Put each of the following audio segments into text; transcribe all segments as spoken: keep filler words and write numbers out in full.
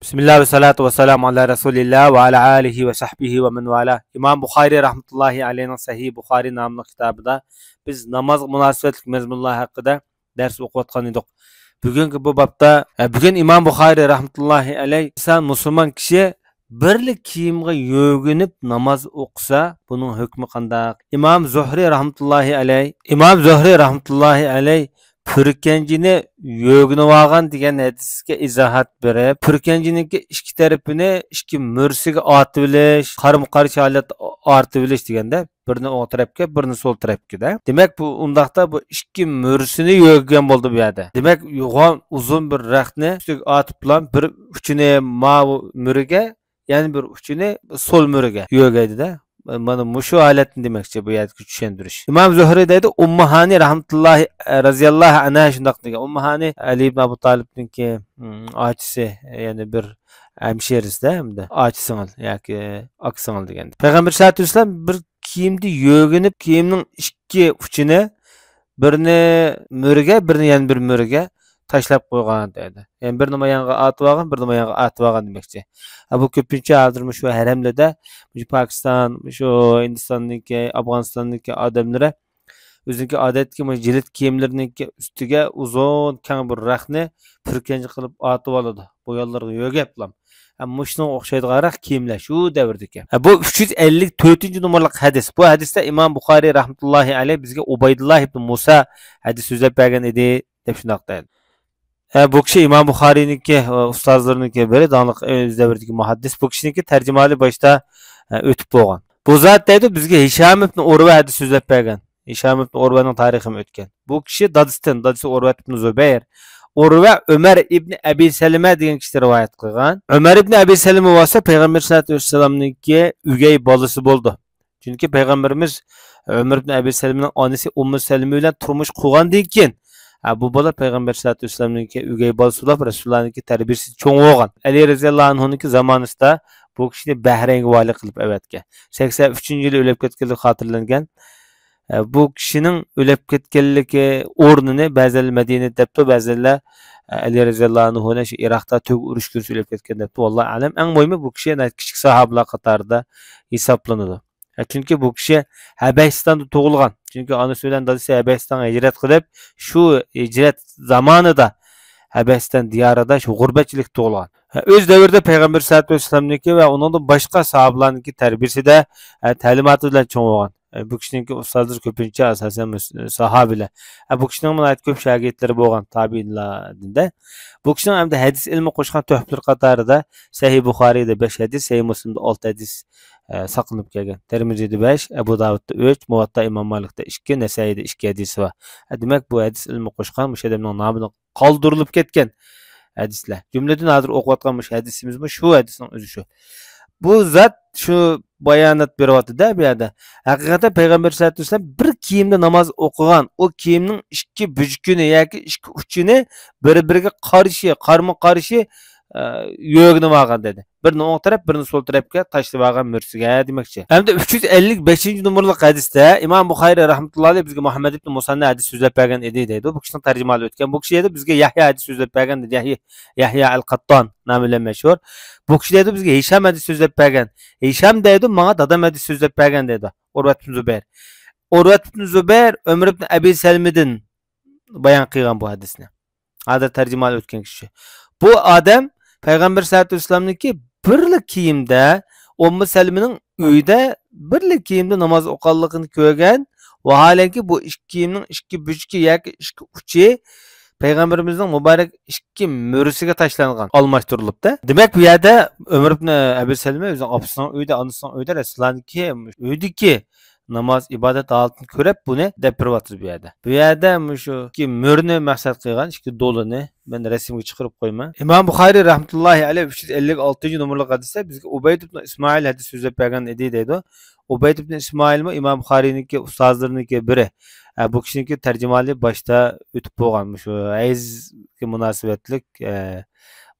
بىسمىللا ۋە سالاتۇ ۋە سالامۇ ئالا رەسۇلىللا ۋە ئالا ئالىھى ۋە سەھبىھى ۋە مەن ۋالا. ئىمام بۇخارىي رەھمەتۇللاھى ئەلەيھىنىڭ سەھىھ بۇخارىي ناملىق كىتابىدا بىز نامازغا مۇناسىۋەتلىك مەزمۇنلار ھەققىدە دەرس ئوقۇۋاتقان ئىدۇق. بۈگۈنكى بۇ بابتا، ئە، بۈگۈن ئىمام بۇخارىي رەھمەتۇللاھى ئەلەيھ، ئىنسان، مۇسۇلمان كىشى بىرلا كىيىمغا يۆگىنىپ ناماز ئوقۇسا، بۇنىڭ ھۆكمى قانداق؟ ئىمام زۇھرى رەھمەتۇللاھى ئەلەيھ، ئىمام زۇھرى رەھمەتۇللاھى ئەلەيھ پۈركەنجىنى يۆگىنىۋالغان دېگەن ھەدىسكە ئىزاھات بېرىپ، پۈركەنجىنىڭكى ئىككى تەرىپىنى ئىككى مۈرىسىگە ئارتىۋېلىش، قارمۇ قارشى ھالەتتە ئارتىۋېلىش دېگەندە، بىرنى ئوڭ تەرەپكە، بىرنى سول تەرەپكىدە. دېمەك، بۇ ئۇنداقتا بۇ ئىككى مۈرىسىنى يۆگىگەن بولدى بۇ يەردە. دېمەك، يوغان ئۇزۇن بىر رەختنى ئۈستىگە ئارتىپلا بىر ئۇچىنى ماۋۇ مۈرىگە، يەنە بىر ئۇچىنى سول مۈرىگە يۆگەيدىدە. مانا مۇشۇ ھالەتنى دېمەكچى بۇ يەردىكى چۈشەندۈرۈش. ئىمام زۆھرى دەيدۇ، ئۇممۇ ھانى رەھمەتۇللاھى، رەزىياللاھۇ ئەنھا شۇنداق دېگەن. ئۇممۇ ھانى ئەلى ئىبن ئەبۇ تالىپنىڭكى، م، ئاچىسى، يەنى بىر ھەمشىرىسىدە ھەمدە ئاچا سىڭىل ياكى ئاكا سىڭىل دېگەندە. پەيغەمبەر سەللەللاھۇ ئەلەيھى ۋەسەللەم بىر كىيىمدە يۆگىنىپ، كىيىمنىڭ ئىككى ئۇچىنى، بىرىنى مۈرىگە، بىرىنى يەنە بىر مۈرىگە تاشلاپ قويغان دەيدۇ. يەنى بىرىنى مايانغا ئاتىۋالغان، بىرىنى مايانغا ئاتىۋالغان دېمەكچى. ھە، بۇ كۆپىنچە ھازىر مۇشۇ ھەرەملەردە، مۇشۇ پاكىستان، مۇشۇ ھىندىستاندىكى، ئافغانىستاندىكى ئادەملىرى ئۆزىنىڭكى ئادەتتىكى مۇشۇ جىلىت كىيىملىرىنىڭكى ئۈستىگە ئۇزۇن كەڭ بىر رەختنى پۈركەنجە قىلىپ ئارتىۋالىدۇ. بويانلىرىغا يۆگەپلا. ھە، مۇشۇنىڭغا ئوخشايدىغان رەخت كىيىملەر شۇ دەۋردىكى. ھە، بۇ ئۈچ يۈز ئەللىك تۆتىنچى نومۇرلۇق ھەدىس. بۇ ھەدىستە ئىمام بۇخارىي رەھمەتۇللاھى ئەلەيھ بىزگە ئۇبەيدۇللا ئىبن مۇسا ھەدىس سۆزلەپ بەرگەن ئىدى، دەپ شۇنداق دەيدۇ. ھە، بۇ كىشى ئىمام بۇخارىينىڭكى، ئۇستازلىرىنىڭكى بىرى، داڭلىق ئۆز دەۋرىدىكى مۇھەددىس. بۇ كىشىنىڭكى تەرجىمىھالى باشتا، ھە، ئۆتۈپ بولغان. بۇ زات دەيدۇ، بىزگە ھىشام ئىبن ئۇرۋە ھەدىس سۆزلەپ بەرگەن. ھىشام ئىبن ئۇرۋەنىڭ تارىخىمۇ ئۆتكەن. بۇ كىشى دادىسىدىن، دادىسى ئۇرۋەت ئىبن زۇبەير، ئۇرۋە ئۆمەر ئىبن ئەبى سەلىمە دېگەن كىشىدىن رىۋايەت قىلغان. ئۆمەر ئىبن ئەبى سەلىمە بولسا پەيغەمبەر سەللەللاھۇ ئەلەيھى ۋەسەللەمنىڭكى ئۆگەي بالىسى بولىدۇ. چۈنكى پەيغەمبىرىمىز ئۆمەر ئىبن ئەبى سەلىمىنىڭ ئانىسى ئۇممۇ سەلىمە بىلەن تۇرمۇش قۇرغاندىن كېيىن، ھە، بۇ بالا پەيغەمبەر سەللەللاھۇ ئەلەيھى ۋەسەللەمنىڭكى ئۆگەي بالىسى بولۇپ، رەسۇلۇللانىڭكى تەربىيىسىدە چوڭ بولغان. ئەلى رەزىياللاھۇ ئەنھۇنىڭكى زامانىسىدا بۇ كىشىنى بەھرەينگە ۋالىي قىلىپ ئەۋەتكەن. سەكسەن ئۈچىنچى يىلى ئۆلۈپ كەتكەنلىكى خاتىرىلەنگەن. ئە، بۇ كىشىنىڭ ئۆلۈپ كەتكەنلىكى ئورنىنى بەزىلەر مەدىنە دەپتۇ، بەزىلەر، ئە، ئەلى رەزىياللاھۇ ئەنھۇنى شۇ ئىراقتا تۆگە ئۇرۇش كۈنىسى ئۆلۈپ كەتكەن دەپتۇ. ۋاللاھۇ ئەلەم. ئەڭ مۇھىمى، بۇ كىشى ناھايىتى كىچىك ساھابىلار قاتارىدا ھېسابلىنىدۇ. ئە، چۈنكى بۇ كىشى ھەبەشىستاندا تۇغۇلغان. چۈنكى ئانىسى بىلەن دادىسى ھەبەشىستانغا ھىجرەت قىلىپ، شۇ ھىجرەت زامانىدا ھەبەشىستان دىيارىدا شۇ غۇربەتچىلىكتە تۇغۇلغان. ئۆز دەۋرىدە پەيغەمبەر سەللەللاھۇ ئەلەيھى ۋەسەللەمنىڭكى ۋە ئۇنىڭدىن باشقا ساھابىلارنىڭكى تەربىيىسىدە، تەلىماتى بىلەن چوڭ بولغان. بۇ كىشىنىڭكى ئۇستازلىرى كۆپىنچە ئاساسەن مۇس-، ساھابىلەر. بۇ كىشىنىڭ ناھايىتى كۆپ شاگىرتلىرى بولغان تابىئىنلاردىن. بۇ كىشىنىڭ ھەمدە ھەدىس ئىلمى قوشقان تۆھپىلىرى قاتارىدا سەھىھ بۇخارىيدا بەش ھەدىس، سەھىھ مۇسلىمدا ئالتە ھەدىس، ئە، ساقلىنىپ كەلگەن. تىرمىزىدە بەش، ئەبۇ داۋۇدتا ئۈچ، مۇۋەتتا ئىمام مالىكتا ئىككى، نەسەئىيدا ئىككى ھەدىسى بار. ئە، دېمەك، بۇ ھەدىس ئىلمى قوشقان مۇشۇ ئادەمنىڭ نامىنى قالدۇرۇلۇپ كەتكەن ھەدىسلەر. جۈملىدىن ھازىر ئوقۇۋاتقان مۇشۇ ھەدىسىمىزمۇ شۇ ھەدىسنىڭ ئۆزى شۇ. بۇ زات شۇ بايانات بېرىۋاتىدۇ-دە بۇ يەردە. ھەقىقەتەن پەيغەمبەر سەللەللاھۇ ئەلەيھى ۋەسەللەم بىر كىيىمدە ناماز ئوقۇغان، ئۇ كىيىمنىڭ ئىككى بۈجۈكىنى ياكى ئىككى ئۇچىنى بىر-بىرىگە قارشى، قارمۇ قارشى، ئە، يۆگىنىۋالغان دېدى. بىرىنى ئوڭ تەرەپ، بىرىنى سول تەرەپكە تاشلىۋالغان مۈرىسىگە دېمەكچى. ھەمدە ئۈچ يۈز ئەللىك بەشىنچى نومۇرلۇق ھەدىستە ئىمام بۇخارىي رەھمەتۇللاھى ئەلەيھ بىزگە مۇھەممەد ئىبن مۇسەننا ھەدىس سۆزلەپ بەرگەن ئىدى دەيدۇ. بۇ كىشىنىڭ تەرجىمىھالى ئۆتكەن. بۇ كىشى دەيدۇ، بىزگە يەھيا ھەدىس سۆزلەپ بەرگەن دېدى. يەھيا، يەھيا ئەل قاتتان نامى بىلەن مەشھۇر. بۇ كىشى دەيدۇ، بىزگە ھىشام ھەدىس سۆزلەپ بەرگەن. ھىشام دەيدۇ، ماڭا دادام ھەدىس سۆزلەپ بەرگەن دەيدۇ. ئۇرۋەت ئىبن زۇبەير. ئۇرۋەت ئىبن زۇبەير ئۆمەر ئىبن ئەبى سەلمىدىن بايان قىلغان بۇ ھەدىسنى. ھازىر تەرجىمىھالى ئۆتكەن كىشى. بۇ ئادەم پەيغەمبەر سەللەللاھۇ ئەلەيھى ۋەسەللەمنىڭكى بىرلا كىيىمدە، ئۇممۇ سەلمىنىڭ ئۆيدە بىرلا كىيىمدە ناماز ئوقۇغانلىقىنى كۆرگەن، ۋاھالەنكى بۇ ئىككى كىيىمنىڭ ئىككى بۈجۈكى ياكى ئىككى ئۇچى پەيغەمبىرىمىزنىڭ مۇبارەك ئىككى مۈرىسىگە تاشلانغان، ئالماشتۇرۇلۇپتۇ. دېمەك، بۇ يەردە ئۆمەر ئىبن ئەبى سەلمە ئۆزىنىڭ ئاپىسىنىڭ ئۆيىدە، ئانىسىنىڭ ئۆيىدە، رەسۇلۇللانىڭكى ئۆيىدىكى ناماز ئىبادەت ھالىتىنى كۆرۈپ، بۇنى دەپ بېرىۋاتىدۇ بۇ يەردە. بۇ يەردە مۇشۇ ئىككى مۈرىنى مەقسەت قىلغان، ئىككى دولىنى مەن رەسىمگە چىقىرىپ قويىمەن. ئىمام بۇخارىي رەھمەتۇللاھى ئەلەيھ ئۈچ يۈز ئەللىك ئالتىنچى نومۇرلۇق ھەدىستە بىزگە ئۇبەيد ئىبن ئىسمائىل ھەدىس سۆزلەپ بەرگەن ئىدى دەيدۇ. ئۇبەيد ئىبن ئىسمائىلمۇ ئىمام بۇخارىينىڭكى ئۇستازلىرىنىڭكى بىرى. ئە، بۇ كىشىنىڭكى تەرجىمىھالى باشتا ئۆتۈپ بولغان، مۇشۇ ھەيزگە مۇناسىۋەتلىك، ئە،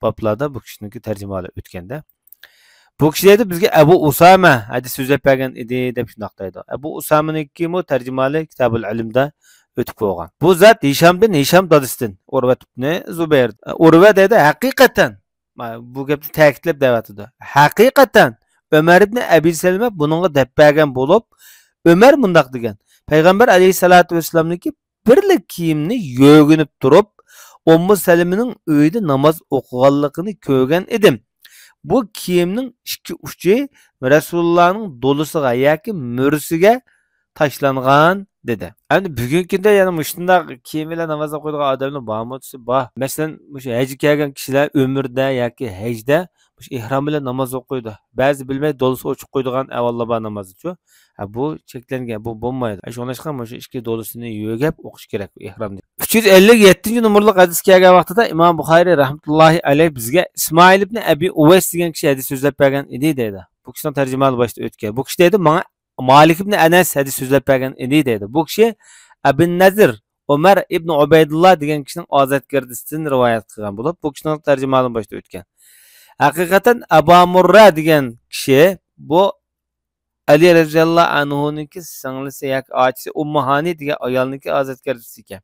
بابلاردا بۇ كىشىنىڭكى تەرجىمىھالى ئۆتكەندە. بۇ كىشى دەيدۇ، بىزگە ئەبۇ ئۇسامە ھەدىس سۆزلەپ بەرگەن ئىدى، دەپ شۇنداق دەيدۇ. ئەبۇ ئۇسامىنىڭكىمۇ تەرجىمىھالى كىتابۇل ئىلمدا ئۆتۈپ بولغان. بۇ زات ھىشامدىن، ھىشام دادىسىدىن، ئۇرۋەت ئىبنى زۇبەير. ئۇرۋە دەيدۇ، ھەقىقەتەن بۇ گەپنى تەكىتلەپ دەۋاتىدۇ. ھەقىقەتەن ئۆمەر ئىبنى ئەبى سەلمە بۇنىڭغا دەپ بەرگەن بولۇپ، ئۆمەر مۇنداق دېگەن: پەيغەمبەر ئەلەيھىسسالاتۇ ۋەسسالامنىڭكى بىرلا كىيىمنى يۆگىنىپ تۇرۇپ، ئۇممۇ سەلىمىنىڭ ئۆيىدە ناماز ئوقۇغانلىقىنى كۆرگەن ئىدىم. بۇ كىيىمنىڭ ئىككى ئۇچى رەسۇلۇللانىڭ دولىسىغا ياكى مۈرىسىگە تاشلانغان، دېدى. ئەمدى بۈگۈنكى كۈندە يەنە مۇشۇنداق كىيىم بىلەن ناماز ئوقۇيدىغان ئادەملەر بارمۇ دېسە، بار. مەسىلەن، مۇشۇ ھەجگە كەلگەن كىشىلەر ئۆمرىدە ياكى ھەجدە مۇشۇ ئېھرام بىلەن ناماز ئوقۇيدۇ. بەزى بىلمەي دولىسى ئوچۇق قويىدىغان ئەھۋاللار بار نامازنىچۇ. ھە، بۇ چەكلەنگەن، بۇ بولمايدۇ. شۇڭلاشقا مۇشۇ ئىككى دولىسىنى يۆگەپ ئوقۇش كېرەك ئېھرامنى. ئۈچ يۈز ئەللىك يەتتىنچى نومۇرلۇق ھەدىس كەلگەن ۋاقتىدا ئىمام بۇخارىي رەھمەتۇللاھى ئەلەيھ بىزگە ئىسمائىل ئىبنى ئەبى ئۇۋەيس دېگەن كىشى ھەدىس سۆزلەپ بەرگەن ئىدى دەيدۇ. بۇ كىشىنىڭ تەرجىمىھالى باشتا ئۆتكەن. بۇ كىشى دەيدۇ، ماڭا مالىك ئىبنى ئەنەس ھەدىس سۆزلەپ بەرگەن ئىدى دەيدۇ. بۇ كىشى ئەبۇ نەزىر ئۆمەر ئىبنى ئۇبەيدۇللا دېگەن كىشىنىڭ ئازادگەردىسىدىن رىۋايەت قىلغان بولۇپ، بۇ كىشىنىڭ تەرجىمىھالىمۇ باشتا ئۆتكەن. ھەقىقەتەن ئەبا مۇررە دېگەن كىشى بۇ ئەلى رەزىياللاھۇ ئەنھۇنىڭكى سىڭلىسى ياكى ئاچىسى ئۇممۇ ھانى دېگەن ئايالنىڭكى ئازادگەردىسى ئىكەن.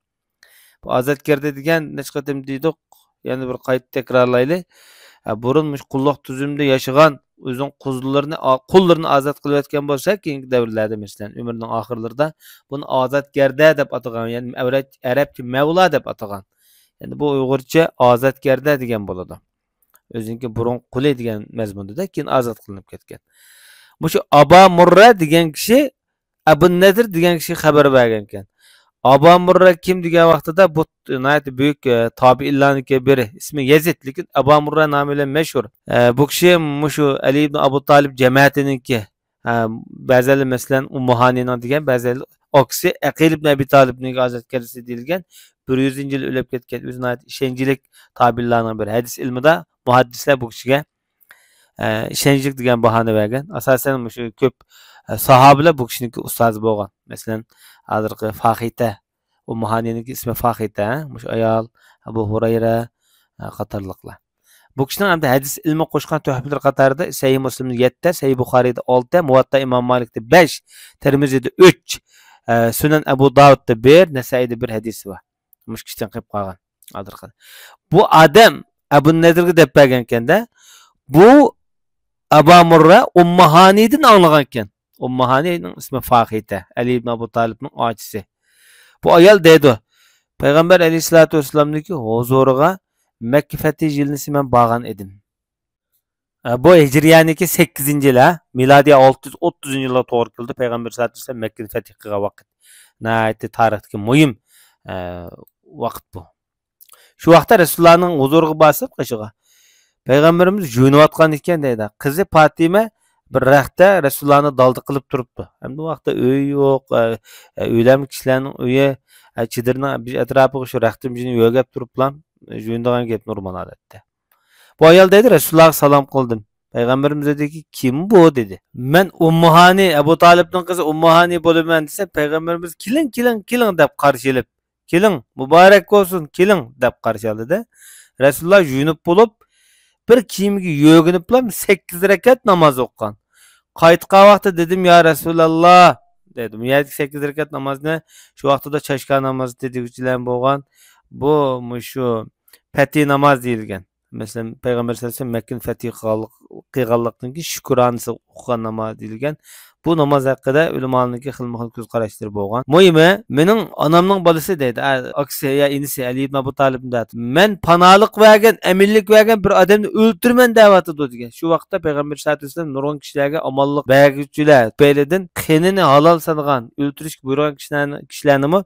بۇ ئازادگەردە دېگەن نەچچە قېتىم دېدۇق، يەنە بىر قايتا تەكرارلايلى. ھە، بۇرۇن مۇشۇ قۇللۇق تۈزۈمدە ياشىغان، ئۆزىنىڭ قۇللىرىنى، قۇللىرىنى ئازاد قىلىۋەتكەن بولسا، كېيىنكى دەۋرلەردە، مەسىلەن، ئۆمرىنىڭ ئاخىرلىرىدا بۇنى ئازادگەردە دەپ ئاتىغان، يەنى ئەرەبچە مەۋلا دەپ ئاتىغان. يەنى بۇ ئۇيغۇرچە ئازادگەردە دېگەن بولىدۇ. ئۆزىنىڭكى بۇرۇن قۇلى دېگەن مەزمۇندا، كېيىن ئازاد قىلىنىپ كەتكەن. مۇشۇ ئابا مۇررە دېگەن كىشى ئەبۇ نەزىر دېگەن كىشىگە خەۋەر بەرگەنكەن. ئابا مۇررە كىم دېگەن ۋاقتىدا، بۇ ناھايىتى بۈيۈك، ئە، تابىئىنلارنىڭكى بىرى. ئىسمى يەزىد، لېكىن ئابا مۇررە نامى بىلەن مەشھۇر. ئە، بۇ كىشى مۇشۇ ئەلى ئىبن ئابۇ تالىپ جەمەتىنىڭكى، ئە، بەزەنلەر مەسىلەن ئۇممۇ ھانىنىڭ دېگەن، بەزەنلەر ئاكىسى ئەقىل ئىبن ئەبى تالىپنىڭكى ئازادگەردىسى دېيىلگەن، بىر يۈزىنچى يىلى ئۆلۈپ كەتكەن، ئۆزى ناھايىتى ئىشەنچلىك تابىئىنلارنىڭ بىرى. ھەدىس ئىلمىدا مۇھەددىسلەر بۇ كىشىگە ئە، ئىشەنچلىك دېگەن باھانى بەرگەن. ئاساسەن مۇشۇ كۆپ، ئە، ساھابىلەر بۇ كىشىنىڭكى ئۇستازى بولغان. مەسىلەن، ھازىرقى فاخىتە، ئۇممۇ ھانىنىڭكى ئىسمى فاخىتە، مۇشۇ ئايال، ئەبۇ ھۇرەيرە، ئە، قاتارلىقلار. بۇ كىشىنىڭ ئەمدى ھەدىس ئىلمى قوشقان تۆھپىلىرى قاتارىدا سەھىھ مۇسلىمدا يەتتە، سەھىھ بۇخارىيدا ئالتە، مۇۋەتتا ئىمام مالىكتا بەش، تىرمىزىدە ئۈچ، ئە، سۈنەن ئەبۇ داۋۇدتا بىر، نەسائىيدا بىر ھەدىسى بار. مۇشۇ كىشىدىن قېلىپ قالغان. بۇ ئادەم ئەبۇ نەزىرگە دەپ بەرگەنكەندە، بۇ ئابا مۇررە ئۇممۇ ھانىدىن ئاڭلىغانكەن. ئۇممۇ ھانىنىڭ ئىسمى فاخىتە، ئەلى ئىبن ئابۇ تالىپنىڭ ئاچىسى. بۇ ئايال دەيدۇ، پەيغەمبەر ئەلەيھىسسالاتۇ ۋەسسالامنىڭكى ھۇزۇرىغا مەككە فەتھى يىلىسى مەن بارغان ئىدىم. ئە، بۇ ھىجرىيەنىڭكى سەككىزىنچى يىل، ھە؟ مىلادىيە ئالتە يۈز ئوتتۇزىنچى يىلغا توغرا كېلىدۇ، پەيغەمبەر سەللەللاھۇ ئەلەيھى ۋەسەللەم مەككىنى فەتھ قىلغان ۋاقىت. ناھايىتى تارىختىقى مۇھىم، ئە، ۋاقىت بۇ. شۇ ۋاقىتتا رەسۇلۇللانىڭ ھۇزۇرىغا بارسام قېشىغا، پەيغەمبىرىمىز يۇيۇنۇۋاتقان ئىكەن دەيدۇ. قىزى پاتىمە بىر رەختتە رەسۇلۇللانى دالدا قىلىپ تۇرۇپتۇ. ئەمدى بۇ ۋاقىتتا ئۆي يوق، ئە، ئە، ئۆيلەرمۇ كىشىلەرنىڭ ئۆيى، ئە، چېدىرنىڭ بىر ئەتراپىغا شۇ رەختىمىجىنى يۆگەپ تۇرۇپلا يۇيۇنىدىغان گەپ نورمال ھالەتتە. بۇ ئايال دەيدۇ، رەسۇلۇللاغا سالام قىلدىم. پەيغەمبىرىمىز دېدىكى، كىم بۇ؟ دېدى. مەن ئۇممۇ ھانى، ئەبۇ تالىپنىڭ قىزى ئۇممۇ ھانى بولىمەن دېسە، پەيغەمبىرىمىز، كېلىڭ، كېلىڭ، كېلىڭ دەپ قارشى ئېلىپ، كېلىڭ، مۇبارەك بولسۇن، كېلىڭ دەپ قارشى ئالدى. رەسۇلۇللا يۇيۇنۇپ بولۇپ، بىر كىيىمگە يۆگىنىپلا سەككىز رەكەت ناماز ئوقۇغان. قايتقان ۋاقتىدا دېدىم، يا رەسۇلاللا، دېدىم، بۇ يەردىكى سەككىز رەكەت نامازنى شۇ ۋاقتىدا چاشكا نامىزى دېگۈچىلەر بولغان. بۇ مۇشۇ پەتھى ناماز دېيىلگەن. مەسىلەن، پەيغەمبەر سەللەللاھۇ ئەلەيھى ۋەسەللەم مەككىنى فەتھى قىلغانلىق-، قىلغانلىقتىن كېيىن شۈكرانىسى ئوقۇغان ناماز دېيىلگەن. بۇ ناماز ھەققىدە ئۆلىمانىڭكى خىلمۇ خىل كۆز قاراشلىرى بولغان. مۇھىمى، مېنىڭ ئانامنىڭ بالىسى دەيدۇ، ئا-، ئاكىسى يا ئىنىسى ئەلى ئىبن ئەبۇ تالىپنى دەيدۇ. مەن پاناھلىق بەرگەن، ئەمىنلىك بەرگەن بىر ئادەمنى ئۆلتۈرىمەن دەۋاتىدۇ دېگەن. شۇ ۋاقىتتا پەيغەمبەر سەللەللاھۇ ئەلەيھى ۋەسەللەم نۇرغۇن كىشىلەرگە ئامانلىق بەرگۈچىلەر تۈپەيلىدىن قېنىنى ھالال سانىغان، ئۆلتۈرۈشكە بۇيرۇغان كىشىلەرنى، كىشىلەرنىمۇ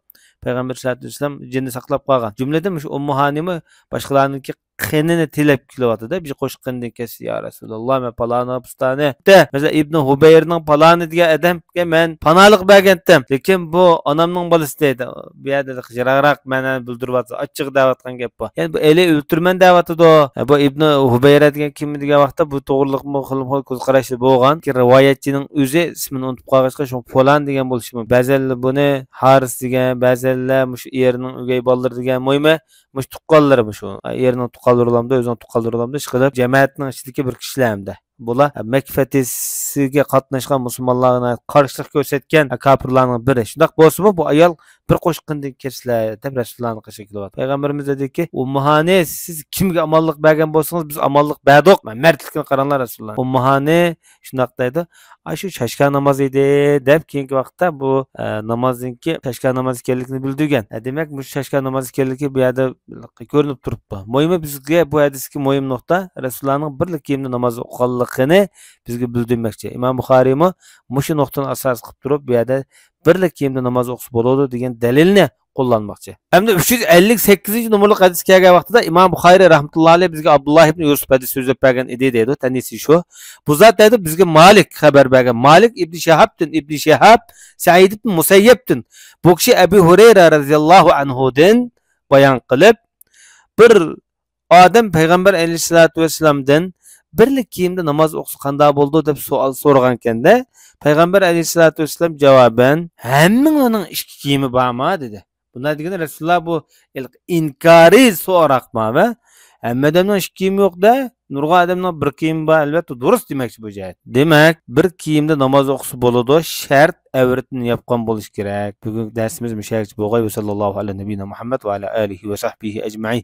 پەيغەمبەر سەللەللاھۇ ئەلەيھى ۋەسەللەم جېنىنى ساقلاپ قالغان. جۈملىدىن مۇشۇ ئۇممۇ ھانىمۇ باشقىلارنىڭكى قېنىنى تىلەپ كېلىۋاتىدۇ. بىر قوشۇق قېنىدىن كەچسە، يا رەسۇلاللا، مەن پالانى پۇستانى. دە، مەسىلەن، ئىبنى ھۇبەيرنىڭ پالانى دېگەن ئادەمگە مەن پاناھلىق بەرگەنتىم. لېكىن بۇ ئانامنىڭ بالىسى دەيدۇ. بۇ يەردە يىراقراق مەنىنى بىلدۈرۈۋاتىدۇ. ئاچچىق دەۋاتقان گەپ بۇ. يەنى بۇ ئەلى ئۆلتۈرىمەن دەۋاتىدۇ. بۇ ئىبنى ھۇبەيرە دېگەن كىم دېگەن ۋاقىتتا بۇ توغرىلىقمۇ خىلمۇ خىل كۆز قاراشلىرى بولغان. لېكىن رىۋايەتچىنىڭ ئۆزى ئىسمىنى ئۇنتۇپ قالغاچقا، شۇڭا پۇلان دېگەن بولۇشى مۇمكىن. بەزەنلەر بۇنى ھارىس دېگەن، بەزەنلەر مۇشۇ ئېرىنىڭ ئۆگەي بالىلىرى دېگەن. مۇھىمى، مۇشۇ تۇغقانلىرى مۇشۇ. ئېرىنىڭ تۇغقانلىرى بولامدۇ، ئۆزىنىڭ تۇغقانلىرى بولامدۇ، ئىشقىلىپ، جەمەتنىڭ ئىچىدىكى بىر كىشىلەر ھەمدە. بۇلار مەككە پەتھىسىگە قاتناشقان مۇسۇلمانلارغا ناھايىتى قارشىلىق كۆرسەتكەن كاپىرلارنىڭ بىرى. شۇنداق بولسىمۇ، بۇ ئايال بىر قوشۇققىنىدىن كىرسىلە دەپ رەسۇلۇللانىڭ قېشىغا كېلىۋاتىدۇ. پەيغەمبىرىمىز دېدىكى، ئۇممۇھانى، سىز كىمگە ئامانلىق بەرگەن بولسىڭىز، بىز ئامانلىق بەردۇق. مەردلىكىنى قاراڭلار، رەسۇلۇللا. ئۇممۇھانى شۇنداق دەيدۇ، ئاشۇ چاشكا نامازى ئىدى دەپ، كېيىنكى ۋاقىتتا بۇ، ئە، نامازنىڭكى چاشكا نامازى ئىكەنلىكىنى بىلدۈرگەن. ئە، دېمەك، مۇشۇ چاشكا نامازى ئىكەنلىكى بۇ يەردە كۆرۈنۈپ تۇرۇپتۇ. مۇھىمى، بىزگە بۇ ھەدىستىكى مۇھىم نۇقتا، رەسۇلۇللانىڭ بىرلا كىيىمدە ناماز ئوقۇغانلىقىنى بىزگە بىلدۈرمەكچى. ئىمام بۇخارىيمۇ مۇشۇ نۇقتىنى ئاساس قىلىپ تۇرۇپ، بۇ يەردە بىرلا كىيىمدە ناماز ئوقۇسا بولىدۇ دېگەن دەلىلنى قوللانماقچى. ئەمدى ئۈچ يۈز ئەللىك سەككىزىنچى نومۇرلۇق ھەدىسكە كەلگەن ۋاقتىدا ئىمام بۇخارىي رەھمەتۇللا ئەلەيھ بىزگە ئابدۇللا ئىبن يۈسۈپ ھەدىس سۆزلەپ بەرگەن ئىدى دەيدۇ. تەنىسى شۇ. بۇ زات دەيدۇ، بىزگە مالىك خەۋەر بەرگەن. مالىك ئىبنى شىھابتىن، ئىبنى شىھاب، سەئىد ئىبن مۇسەييەبتىن. بۇ كىشى ئەبۇ ھۇرەيرە رەزىياللاھۇ ئەنھۇدىن بايان قىلىپ، بىر ئادەم پەيغەمبەر ئەلەيھىسسالاتۇ ۋەسسالامدىن بىرلا كىيىمدە ناماز ئوقۇسا قانداق بولىدۇ دەپ سوئال سورىغانكەندە، پەيغەمبەر ئەلەيھىسسالاتۇ ۋەسسالام جاۋابەن، ھەممىڭلارنىڭ ئىككى كىيىمى بارما دېدى. بۇنداق دېگىنى رەسۇلۇللا بۇ ئىنكارىي سوراقما ۋە ھەممە ئادەمنىڭ ئىككى كىيىمى يوق دە، نۇرغۇن ئادەمنىڭ بىر كىيىمى بار، ئەلۋەتتە دۇرۇس دېمەكچى بۇ جەھەت. دېمەك، بىر كىيىمدە ناماز ئوقۇسا بولىدۇ، شەرت ئەۋرىتىنى ياپقان بولۇش كېرەك. بۈگۈنكى دەرسىمىز مۇشۇ يەرگىچە بولغاي. ۋە ساللاللاھۇ ئەلە نەبىينا مۇھەممەد ۋە ئەلە ئالىھى ۋە سەھبىھى ئەجمەئىن.